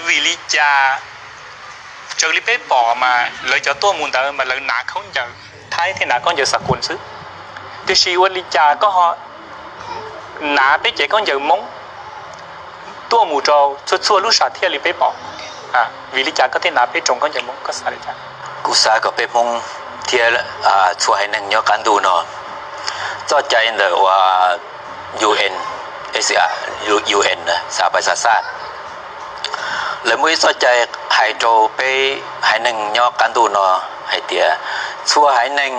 Vim li cas raws li peb pom mas lawv cov tuaj mus ntawd mas lawv hnav khaub ncaws Thaib thiab hnav khaub ncaws xa kuns xwb, tiam sis ua li cas koj ho hnav peb cev khaub ncaws Hmoob tuaj mus rau txhua txhua lub sam thiaj li peb pom? Vim li cas koj thiaj hnav peb tsoom khaub ncaws Hmoob, koj xav li cas? Kuv xav kom peb Hmoob thiab txhua haiv neeg nyob qab ntuj no, txoj cai ntawm uas UN, UN, Xav Pais Xas Xaj, lawv muaj ib txoj cai hais rau peb haiv neeg nyob qab ntuj no hais tias txhua haiv neeg,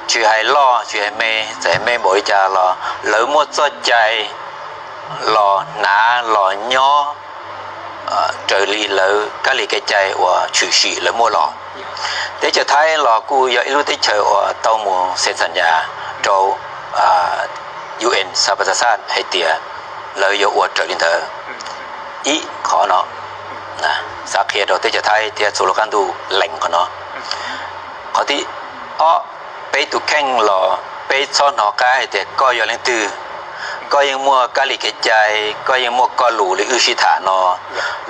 tsis hais loj tsis hais me, txawm me npaum li cas los lawv muaj txoj cai los hnav los nyob raws li lawv kab li kev cai uas tshwm sim lawv muaj los. Teb chaws Thaib los kuj yog ib lub teb chaws uas tau mus xees xam nyas rau UN Xav Pais Xas Xaj hais tias lawv yuav ua raws li ntawd. Ib qhov no xav qhia rau teb chaws Thaib thiab txhua lub qab ntuj lees qhov no. Qhov thib ob, peb tus kheej los peb txhob hnov qab hais tias koj yog leej twg, koj yeej muaj kab li kev cai, koj yeej muaj koj lus li wb sib tham no.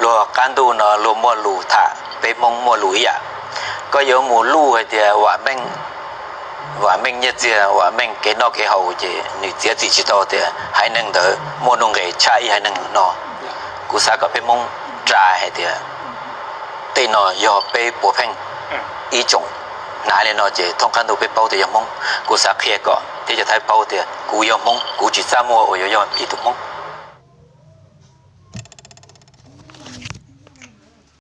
Luag qab ntuj no luag muaj lus tham, peb Hmoob muaj lus ib yam. Koj yuav mus luj hais tias Vam Meej, Vam Meej nyiaj txiag, Vam Meej kev noj kev haus ces nws txiav txim tsis tau tias haiv neeg ntawd muaj nuj nqes tshaj ib haiv neeg no. Kuv xav kom peb Hmoob ras hais tias tej no yog peb puav pheej ib tsoom hnav li no ces thoob qab ntuj peb paub tias yog Hmoob. Kuv xav qhia kom teb chaws Thaib paub tias kuv yog Hmoob, kuv tsis txaj muag uas yuav yog ib tug Hmoob.